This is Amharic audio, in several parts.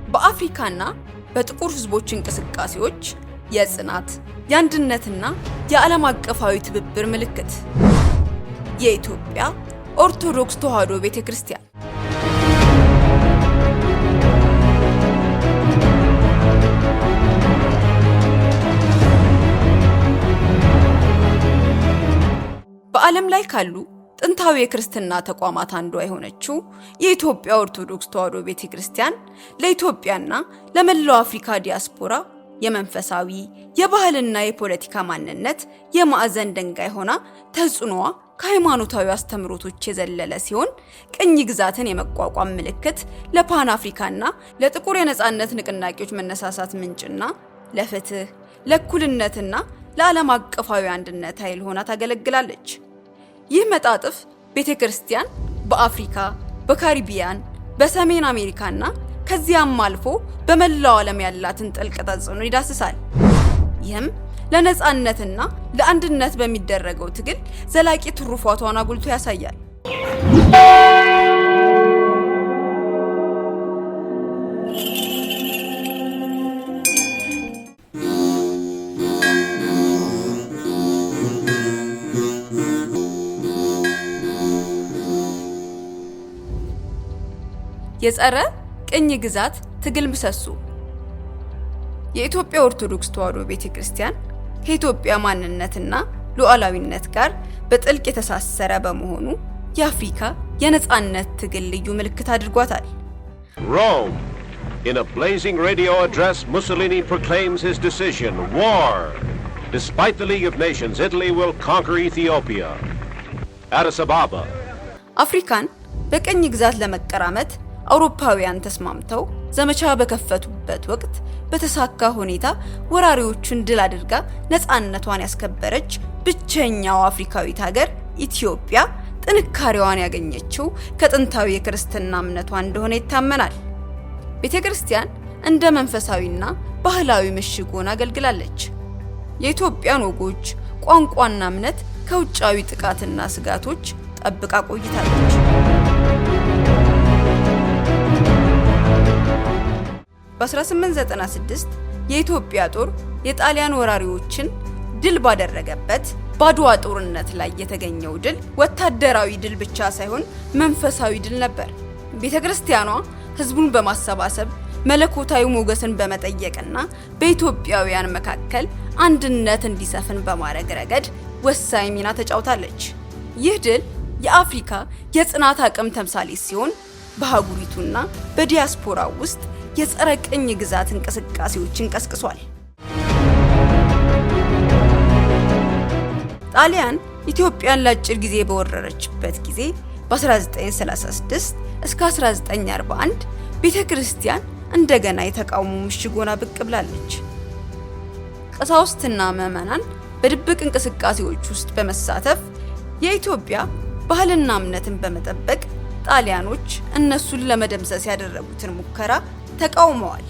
በአፍሪካና በጥቁር ሕዝቦች እንቅስቃሴዎች የጽናት፣ የአንድነትና የዓለም አቀፋዊ ትብብር ምልክት የኢትዮጵያ ኦርቶዶክስ ተዋሕዶ ቤተ ክርስቲያን። በዓለም ላይ ካሉ ጥንታዊ የክርስትና ተቋማት አንዷ የሆነችው የኢትዮጵያ ኦርቶዶክስ ተዋሕዶ ቤተ ክርስቲያን ለኢትዮጵያና ለመላው አፍሪካ ዲያስፖራ የመንፈሳዊ፣ የባህልና የፖለቲካ ማንነት የማዕዘን ድንጋይ ሆና ተጽዕኖዋ ከሃይማኖታዊ አስተምህሮቶች የዘለለ ሲሆን፣ ቅኝ ግዛትን የመቋቋም ምልክት፣ ለፓን አፍሪካና ለጥቁር የነጻነት ንቅናቄዎች መነሳሳት ምንጭና ለፍትህ፣ ለእኩልነትና ለዓለም አቀፋዊ አንድነት ኃይል ሆና ታገለግላለች። ይህ መጣጥፍ ቤተ ክርስቲያን በአፍሪካ፣ በካሪቢያን፣ በሰሜን አሜሪካና ከዚያም አልፎ በመላው ዓለም ያላትን ጥልቅ ተጽዕኖ ይዳስሳል። ይህም ለነጻነትና ለአንድነት በሚደረገው ትግል ዘላቂ ትሩፋቷን አጉልቶ ያሳያል። የጸረ ቅኝ ግዛት ትግል ምሰሶ። የኢትዮጵያ ኦርቶዶክስ ተዋሕዶ ቤተ ክርስቲያን ከኢትዮጵያ ማንነትና ሉዓላዊነት ጋር በጥልቅ የተሳሰረ በመሆኑ የአፍሪካ የነጻነት ትግል ልዩ ምልክት አድርጓታል። Rome. In a blazing radio address, Mussolini proclaims his decision: war. Despite the League of Nations, Italy will conquer Ethiopia. Addis Ababa. አፍሪካን በቅኝ ግዛት ለመቀራመት አውሮፓውያን ተስማምተው ዘመቻ በከፈቱበት ወቅት በተሳካ ሁኔታ ወራሪዎቹን ድል አድርጋ ነፃነቷን ያስከበረች ብቸኛው አፍሪካዊት ሀገር ኢትዮጵያ ጥንካሬዋን ያገኘችው ከጥንታዊ የክርስትና እምነቷ እንደሆነ ይታመናል። ቤተ ክርስቲያን እንደ መንፈሳዊና ባህላዊ ምሽግ ሆና አገልግላለች። የኢትዮጵያን ወጎች፣ ቋንቋና እምነት ከውጫዊ ጥቃትና ስጋቶች ጠብቃ ቆይታለች። በ1896 የኢትዮጵያ ጦር የጣሊያን ወራሪዎችን ድል ባደረገበት በአድዋ ጦርነት ላይ የተገኘው ድል ወታደራዊ ድል ብቻ ሳይሆን መንፈሳዊ ድል ነበር። ቤተ ክርስቲያኗ ሕዝቡን በማሰባሰብ፣ መለኮታዊ ሞገስን በመጠየቅና በኢትዮጵያውያን መካከል አንድነት እንዲሰፍን በማድረግ ረገድ ወሳኝ ሚና ተጫውታለች። ይህ ድል የአፍሪካ የጽናት አቅም ተምሳሌት ሲሆን፣ በአህጉሪቱና በዲያስፖራው ውስጥ የጸረ ቅኝ ግዛት እንቅስቃሴዎችን ቀስቅሷል። ጣሊያን ኢትዮጵያን ለአጭር ጊዜ በወረረችበት ጊዜ በ1936 እስከ 1941 ቤተ ክርስቲያን እንደገና የተቃውሞ ምሽግ ሆና ብቅ ብላለች። ቀሳውስትና ምዕመናን በድብቅ እንቅስቃሴዎች ውስጥ በመሳተፍ የኢትዮጵያ ባህልና እምነትን በመጠበቅ ጣሊያኖች እነሱን ለመደምሰስ ያደረጉትን ሙከራ ተቃውመዋል።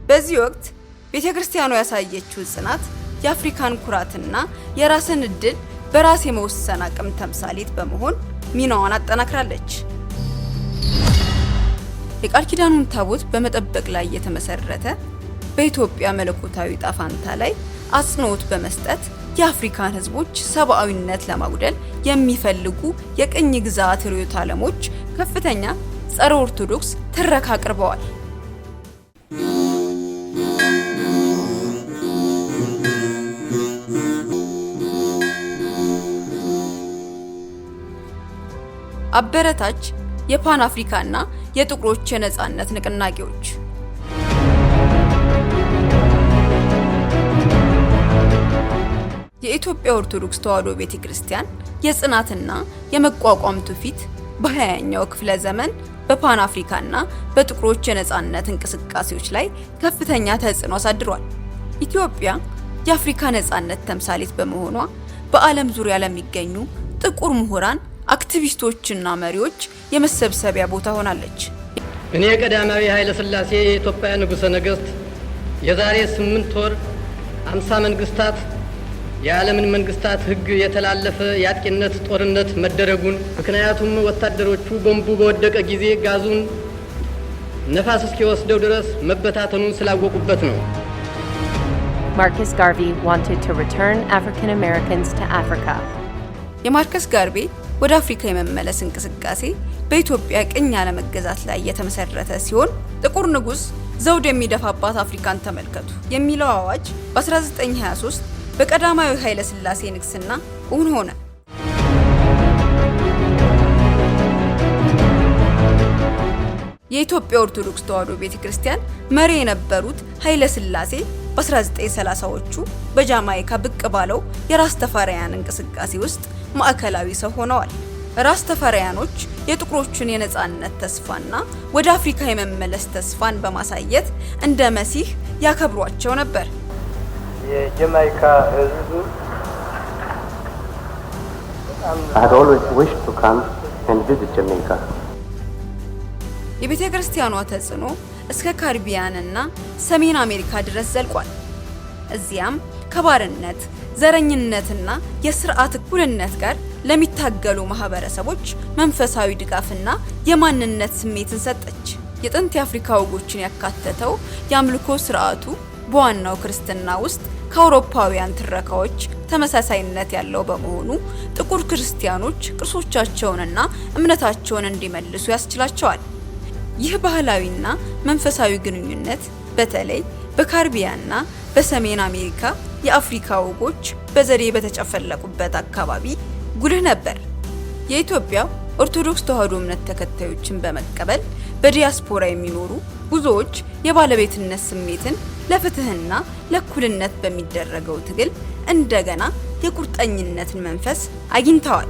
በዚህ ወቅት ቤተ ክርስቲያኗ ያሳየችው ጽናት የአፍሪካን ኩራትና የራስን እድል በራስ የመወሰን አቅም ተምሳሌት በመሆን ሚናዋን አጠናክራለች። የቃል ኪዳኑን ታቦት በመጠበቅ ላይ የተመሰረተ በኢትዮጵያ መለኮታዊ ጣፋንታ ላይ አጽንኦት በመስጠት የአፍሪካን ሕዝቦች ሰብአዊነት ለማጉደል የሚፈልጉ የቅኝ ግዛት ርዕዮተ ዓለሞች ከፍተኛ ጸረ ኦርቶዶክስ ትረካ አቅርበዋል። አበረታች የፓን አፍሪካና የጥቁሮች የነጻነት ንቅናቄዎች። የኢትዮጵያ ኦርቶዶክስ ተዋሕዶ ቤተ ክርስቲያን የጽናትና የመቋቋም ትውፊት በ20ኛው ክፍለ ዘመን በፓን አፍሪካና በጥቁሮች የነጻነት እንቅስቃሴዎች ላይ ከፍተኛ ተጽዕኖ አሳድሯል። ኢትዮጵያ የአፍሪካ ነጻነት ተምሳሌት በመሆኗ በዓለም ዙሪያ ለሚገኙ ጥቁር ምሁራን፣ አክቲቪስቶችና መሪዎች የመሰብሰቢያ ቦታ ሆናለች። እኔ ቀዳማዊ ኃይለ ሥላሴ የኢትዮጵያ ንጉሠ ነገሥት የዛሬ 8 ወር 50 መንግስታት የዓለምን መንግስታት ሕግ የተላለፈ የአጥቂነት ጦርነት መደረጉን፣ ምክንያቱም ወታደሮቹ ቦምቡ በወደቀ ጊዜ ጋዙን ነፋስ እስኪወስደው ድረስ መበታተኑን ስላወቁበት ነው። Marcus Garvey wanted to return African Americans to Africa. የማርከስ ጋርቬ ወደ አፍሪካ የመመለስ እንቅስቃሴ በኢትዮጵያ ቅኝ አለመገዛት ላይ የተመሰረተ ሲሆን፣ "ጥቁር ንጉሥ ዘውድ የሚደፋባት አፍሪካን ተመልከቱ" የሚለው አዋጅ በ1923 በቀዳማዊ ኃይለ ሥላሴ ንግስና እውን ሆነ። የኢትዮጵያ ኦርቶዶክስ ተዋሕዶ ቤተክርስቲያን መሪ የነበሩት ኃይለ ሥላሴ በ1930ዎቹ በጃማይካ ብቅ ባለው የራስ ተፈሪያን እንቅስቃሴ ውስጥ ማዕከላዊ ሰው ሆነዋል። ራስ ተፈሪያኖች የጥቁሮችን የነጻነት ተስፋና ወደ አፍሪካ የመመለስ ተስፋን በማሳየት እንደ መሲህ ያከብሯቸው ነበር። የጀማይካ ህዝብ በጣም I had always wished to come and visit Jamaica. የቤተ ክርስቲያኗ ተጽዕኖ እስከ ካሪቢያንና ሰሜን አሜሪካ ድረስ ዘልቋል። እዚያም ከባርነት፣ ዘረኝነትና የስርዓት እኩልነት ጋር ለሚታገሉ ማህበረሰቦች መንፈሳዊ ድጋፍና የማንነት ስሜትን ሰጠች። የጥንት የአፍሪካ ወጎችን ያካተተው የአምልኮ ስርዓቱ በዋናው ክርስትና ውስጥ ከአውሮፓውያን ትረካዎች ተመሳሳይነት ያለው በመሆኑ ጥቁር ክርስቲያኖች ቅርሶቻቸውንና እምነታቸውን እንዲመልሱ ያስችላቸዋል። ይህ ባህላዊና መንፈሳዊ ግንኙነት በተለይ በካሪቢያንና በሰሜን አሜሪካ የአፍሪካ ወጎች በዘዴ በተጨፈለቁበት አካባቢ ጉልህ ነበር። የኢትዮጵያ ኦርቶዶክስ ተዋሕዶ እምነት ተከታዮችን በመቀበል በዲያስፖራ የሚኖሩ ብዙዎች የባለቤትነት ስሜትን ለፍትህና ለእኩልነት በሚደረገው ትግል እንደገና የቁርጠኝነትን መንፈስ አግኝተዋል።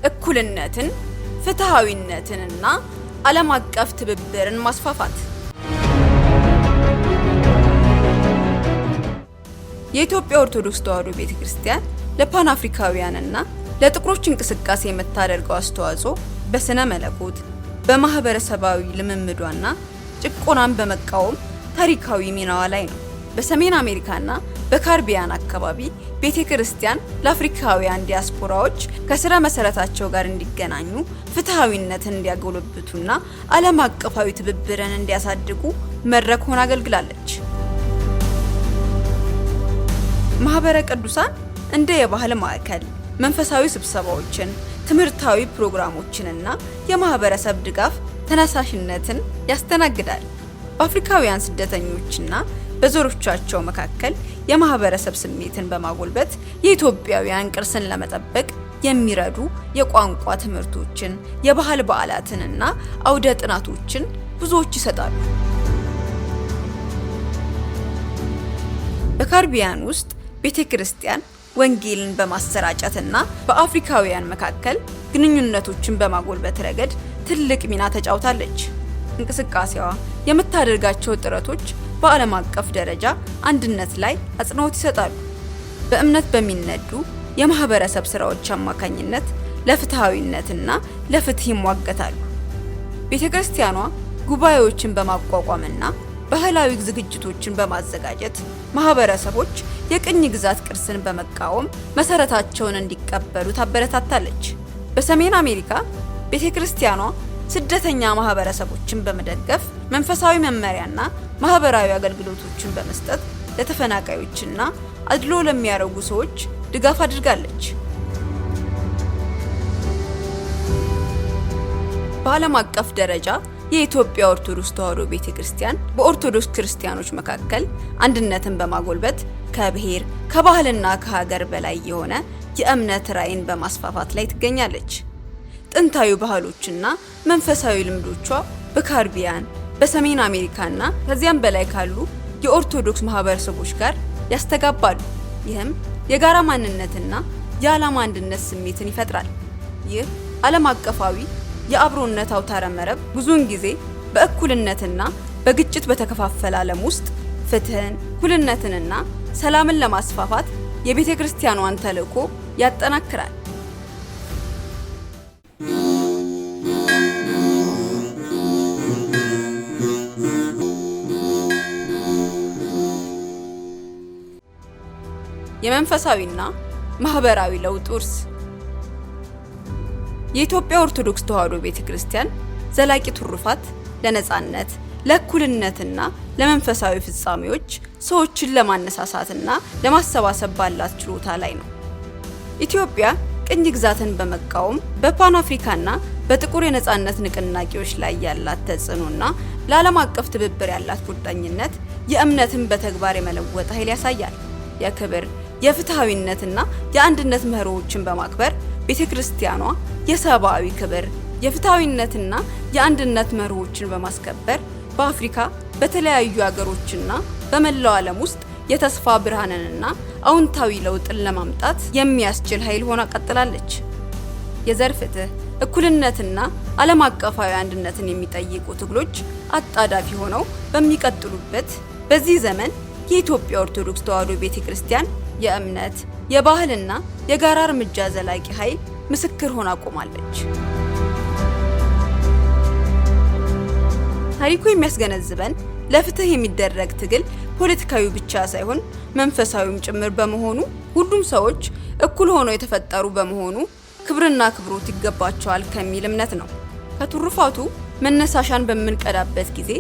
እኩልነትን፣ ፍትሃዊነትንና ዓለም አቀፍ ትብብርን ማስፋፋት። የኢትዮጵያ ኦርቶዶክስ ተዋሕዶ ቤተክርስቲያን ለፓን አፍሪካውያንና ለጥቁሮች እንቅስቃሴ የምታደርገው አስተዋጽኦ በስነ መለኮት፣ በማህበረሰባዊ ልምምዷና ጭቆናን በመቃወም ታሪካዊ ሚናዋ ላይ ነው። በሰሜን አሜሪካና በካሪቢያን አካባቢ ቤተ ክርስቲያን ለአፍሪካውያን ዲያስፖራዎች ከስረ መሰረታቸው ጋር እንዲገናኙ፣ ፍትሃዊነትን እንዲያጎለብቱና ዓለም አቀፋዊ ትብብርን እንዲያሳድጉ መድረክ ሆና አገልግላለች። ማህበረ ቅዱሳን እንደ የባህል ማዕከል መንፈሳዊ ስብሰባዎችን፣ ትምህርታዊ ፕሮግራሞችንና የማህበረሰብ ድጋፍ ተነሳሽነትን ያስተናግዳል። በአፍሪካውያን ስደተኞችና በዘሮቻቸው መካከል የማህበረሰብ ስሜትን በማጎልበት የኢትዮጵያውያን ቅርስን ለመጠበቅ የሚረዱ የቋንቋ ትምህርቶችን፣ የባህል በዓላትንና አውደ ጥናቶችን ብዙዎች ይሰጣሉ። በካሪቢያን ውስጥ ቤተ ክርስቲያን ወንጌልን በማሰራጨትና በአፍሪካውያን መካከል ግንኙነቶችን በማጎልበት ረገድ ትልቅ ሚና ተጫውታለች። እንቅስቃሴዋ የምታደርጋቸው ጥረቶች በዓለም አቀፍ ደረጃ አንድነት ላይ አጽንዖት ይሰጣሉ። በእምነት በሚነዱ የማህበረሰብ ስራዎች አማካኝነት ለፍትሃዊነትና ለፍትህ ይሟገታሉ። ቤተ ክርስቲያኗ ጉባኤዎችን በማቋቋምና ባህላዊ ዝግጅቶችን በማዘጋጀት ማህበረሰቦች የቅኝ ግዛት ቅርስን በመቃወም መሰረታቸውን እንዲቀበሉ ታበረታታለች። በሰሜን አሜሪካ ቤተ ክርስቲያኗ ስደተኛ ማህበረሰቦችን በመደገፍ፣ መንፈሳዊ መመሪያና ማህበራዊ አገልግሎቶችን በመስጠት ለተፈናቃዮችና አድሎ ለሚያደርጉ ሰዎች ድጋፍ አድርጋለች። በዓለም አቀፍ ደረጃ የኢትዮጵያ ኦርቶዶክስ ተዋሕዶ ቤተክርስቲያን በኦርቶዶክስ ክርስቲያኖች መካከል አንድነትን በማጎልበት ከብሔር፣ ከባህልና ከሀገር በላይ የሆነ የእምነት ራዕይን በማስፋፋት ላይ ትገኛለች። ጥንታዊ ባህሎችና መንፈሳዊ ልምዶቿ በካሪቢያን፣ በሰሜን አሜሪካና ከዚያም በላይ ካሉ የኦርቶዶክስ ማህበረሰቦች ጋር ያስተጋባሉ። ይህም የጋራ ማንነትና የዓላማ አንድነት ስሜትን ይፈጥራል። ይህ ዓለም አቀፋዊ የአብሮነት አውታረ መረብ ብዙውን ጊዜ በእኩልነትና በግጭት በተከፋፈለ ዓለም ውስጥ ፍትህን፣ እኩልነትንና ሰላምን ለማስፋፋት የቤተ ክርስቲያኗን ተልዕኮ ያጠናክራል። የመንፈሳዊና ማህበራዊ ለውጥ ውርስ። የኢትዮጵያ ኦርቶዶክስ ተዋሕዶ ቤተ ክርስቲያን ዘላቂ ትሩፋት ለነጻነት፣ ለእኩልነትና ለመንፈሳዊ ፍጻሜዎች ሰዎችን ለማነሳሳትና ለማሰባሰብ ባላት ችሎታ ላይ ነው። ኢትዮጵያ ቅኝ ግዛትን በመቃወም በፓን አፍሪካና በጥቁር የነጻነት ንቅናቄዎች ላይ ያላት ተጽዕኖና ለዓለም አቀፍ ትብብር ያላት ቁርጠኝነት የእምነትን በተግባር የመለወጥ ኃይል ያሳያል። የክብር፣ የፍትሃዊነትና የአንድነት መርሆችን በማክበር ቤተ ክርስቲያኗ የሰብአዊ ክብር፣ የፍትሃዊነትና የአንድነት መርሆችን በማስከበር በአፍሪካ በተለያዩ አገሮችና በመላው ዓለም ውስጥ የተስፋ ብርሃንንና አዎንታዊ ለውጥን ለማምጣት የሚያስችል ኃይል ሆና ቀጥላለች። የዘር ፍትህ፣ እኩልነትና ዓለም አቀፋዊ አንድነትን የሚጠይቁ ትግሎች አጣዳፊ ሆነው በሚቀጥሉበት በዚህ ዘመን የኢትዮጵያ ኦርቶዶክስ ተዋሕዶ ቤተክርስቲያን የእምነት፣ የባህልና የጋራ እርምጃ ዘላቂ ኃይል ምስክር ሆና ቆማለች። ታሪኩ የሚያስገነዝበን ለፍትህ የሚደረግ ትግል ፖለቲካዊ ብቻ ሳይሆን መንፈሳዊም ጭምር በመሆኑ፣ ሁሉም ሰዎች እኩል ሆነው የተፈጠሩ በመሆኑ ክብርና አክብሮት ይገባቸዋል ከሚል እምነት ነው። ከትሩፋቱ መነሳሻን በምንቀዳበት ጊዜ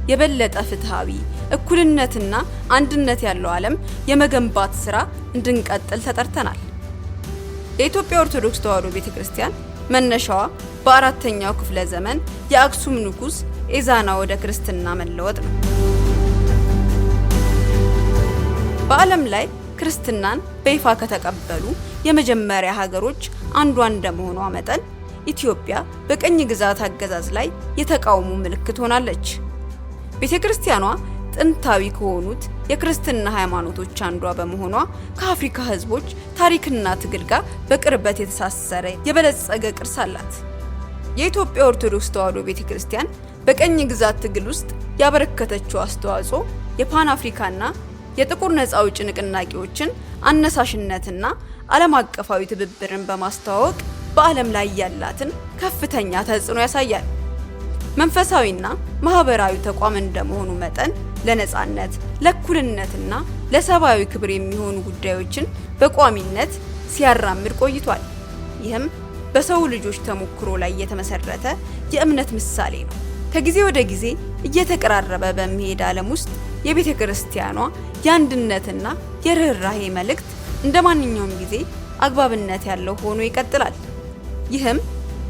የበለጠ ፍትሃዊ፣ እኩልነትና አንድነት ያለው ዓለም የመገንባት ስራ እንድንቀጥል ተጠርተናል። የኢትዮጵያ ኦርቶዶክስ ተዋሕዶ ቤተክርስቲያን መነሻዋ በአራተኛው ክፍለ ዘመን የአክሱም ንጉስ ኤዛና ወደ ክርስትና መለወጥ ነው። በዓለም ላይ ክርስትናን በይፋ ከተቀበሉ የመጀመሪያ ሀገሮች አንዷ እንደመሆኗ መጠን ኢትዮጵያ በቅኝ ግዛት አገዛዝ ላይ የተቃውሞ ምልክት ሆናለች። ቤተ ክርስቲያኗ ጥንታዊ ከሆኑት የክርስትና ሃይማኖቶች አንዷ በመሆኗ ከአፍሪካ ሕዝቦች ታሪክና ትግል ጋር በቅርበት የተሳሰረ የበለጸገ ቅርስ አላት። የኢትዮጵያ ኦርቶዶክስ ተዋሕዶ ቤተ ክርስቲያን በቅኝ ግዛት ትግል ውስጥ ያበረከተችው አስተዋጽኦ የፓን አፍሪካና የጥቁር ነፃ አውጪ ንቅናቄዎችን አነሳሽነትና ዓለም አቀፋዊ ትብብርን በማስተዋወቅ በዓለም ላይ ያላትን ከፍተኛ ተጽዕኖ ያሳያል። መንፈሳዊና ማህበራዊ ተቋም እንደመሆኑ መጠን ለነጻነት፣ ለእኩልነትና ለሰብአዊ ክብር የሚሆኑ ጉዳዮችን በቋሚነት ሲያራምድ ቆይቷል። ይህም በሰው ልጆች ተሞክሮ ላይ የተመሰረተ የእምነት ምሳሌ ነው። ከጊዜ ወደ ጊዜ እየተቀራረበ በሚሄድ ዓለም ውስጥ የቤተ ክርስቲያኗ የአንድነትና የርኅራሄ መልእክት እንደ ማንኛውም ጊዜ አግባብነት ያለው ሆኖ ይቀጥላል። ይህም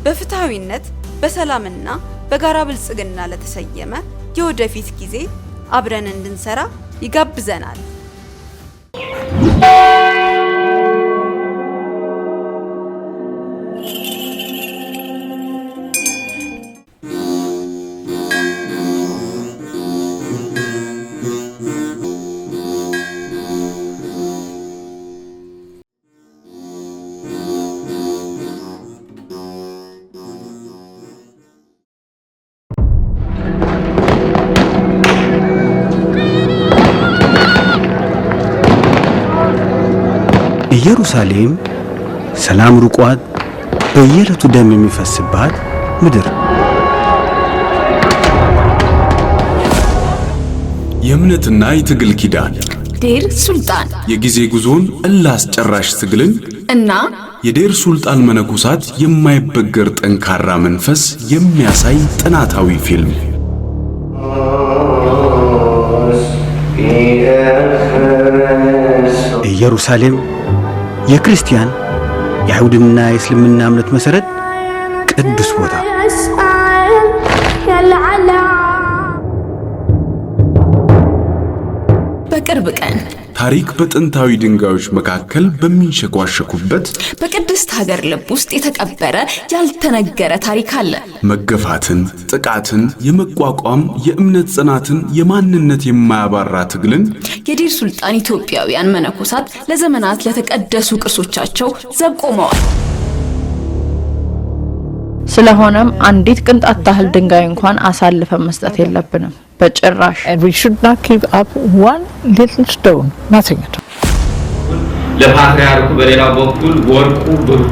በፍትሃዊነት፣ በሰላምና በጋራ ብልጽግና ለተሰየመ የወደፊት ጊዜ አብረን እንድንሰራ ይጋብዘናል። ኢየሩሳሌም ሰላም ርቋት በየዕለቱ ደም የሚፈስባት ምድር። የእምነትና የትግል ኪዳን። ዴር ሱልጣን። የጊዜ ጉዞን እልህ አስጨራሽ ትግልን እና የዴር ሱልጣን መነኮሳት የማይበገር ጠንካራ መንፈስ የሚያሳይ ጥናታዊ ፊልም። ኢየሩሳሌም የክርስቲያን፣ የአይሁድና የእስልምና እምነት መሠረት ቅዱስ ቦታ። በቅርብ ቀን ታሪክ በጥንታዊ ድንጋዮች መካከል በሚንሸኳሸኩበት በቅድስት ሀገር ልብ ውስጥ የተቀበረ ያልተነገረ ታሪክ አለ። መገፋትን፣ ጥቃትን የመቋቋም የእምነት ጽናትን፣ የማንነት የማያባራ ትግልን የዴር ሱልጣን ኢትዮጵያውያን መነኮሳት ለዘመናት ለተቀደሱ ቅርሶቻቸው ዘብ ቆመዋል። ስለሆነም አንዲት ቅንጣት ታህል ድንጋይ እንኳን አሳልፈን መስጠት የለብንም። በጭራሽ። And we should not give up one little stone, nothing at all. ለፓትርያርኩ በሌላው በኩል ወርቁ ብሩ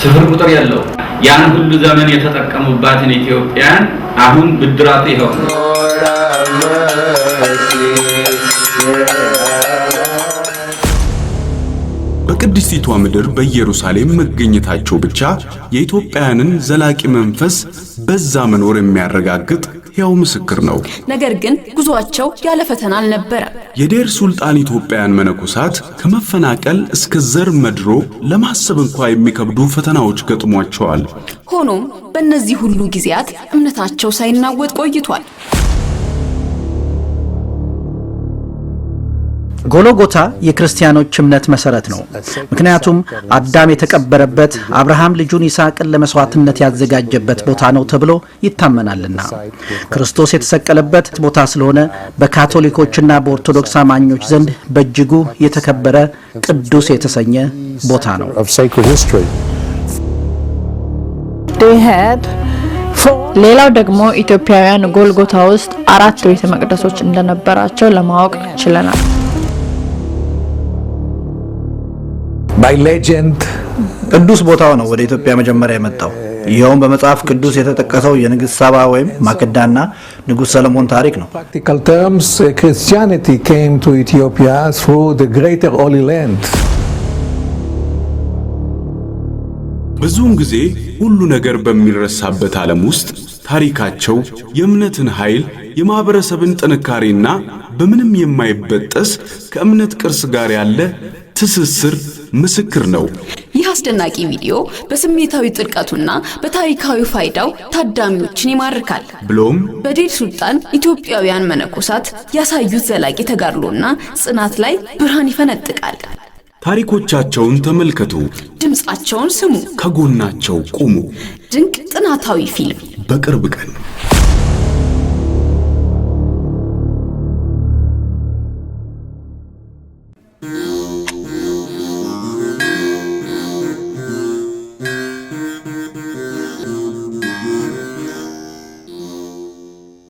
ስፍር ቁጥር የለው። ያን ሁሉ ዘመን የተጠቀሙባትን ኢትዮጵያን አሁን ብድራቱ ይኸው ነው። በቅድስቲቷ ምድር በኢየሩሳሌም መገኘታቸው ብቻ የኢትዮጵያውያንን ዘላቂ መንፈስ በዛ መኖር የሚያረጋግጥ ሕያው ምስክር ነው። ነገር ግን ጉዟቸው ያለ ፈተና አልነበረም። የዴር ሱልጣን ኢትዮጵያውያን መነኮሳት ከመፈናቀል እስከ ዘር መድሎ ለማሰብ እንኳ የሚከብዱ ፈተናዎች ገጥሟቸዋል። ሆኖም በእነዚህ ሁሉ ጊዜያት እምነታቸው ሳይናወጥ ቆይቷል። ጎሎጎታ የክርስቲያኖች እምነት መሰረት ነው። ምክንያቱም አዳም የተቀበረበት፣ አብርሃም ልጁን ይስሐቅን ለመስዋዕትነት ያዘጋጀበት ቦታ ነው ተብሎ ይታመናልና፣ ክርስቶስ የተሰቀለበት ቦታ ስለሆነ በካቶሊኮችና በኦርቶዶክስ አማኞች ዘንድ በእጅጉ የተከበረ ቅዱስ የተሰኘ ቦታ ነው። They had four ሌላው ደግሞ ኢትዮጵያውያን ጎልጎታ ውስጥ አራት ቤተ መቅደሶች እንደነበራቸው ለማወቅ ችለናል። By legend, ቅዱስ ቦታው ነው ወደ ኢትዮጵያ መጀመሪያ የመጣው። ይኸውም በመጽሐፍ ቅዱስ የተጠቀሰው የንግሥት ሳባ ወይም ማክዳና ንጉሥ ሰለሞን ታሪክ ነው። practical terms, Christianity came to Ethiopia through the Greater Holy Land. ብዙውን ጊዜ ሁሉ ነገር በሚረሳበት ዓለም ውስጥ ታሪካቸው የእምነትን ኃይል፣ የማህበረሰብን ጥንካሬና በምንም የማይበጠስ ከእምነት ቅርስ ጋር ያለ ትስስር ምስክር ነው። ይህ አስደናቂ ቪዲዮ በስሜታዊ ጥልቀቱና በታሪካዊ ፋይዳው ታዳሚዎችን ይማርካል። ብሎም በዴር ሱልጣን ኢትዮጵያውያን መነኮሳት ያሳዩት ዘላቂ ተጋድሎና ጽናት ላይ ብርሃን ይፈነጥቃል። ታሪኮቻቸውን ተመልከቱ፣ ድምፃቸውን ስሙ፣ ከጎናቸው ቁሙ። ድንቅ ጥናታዊ ፊልም። በቅርብ ቀን።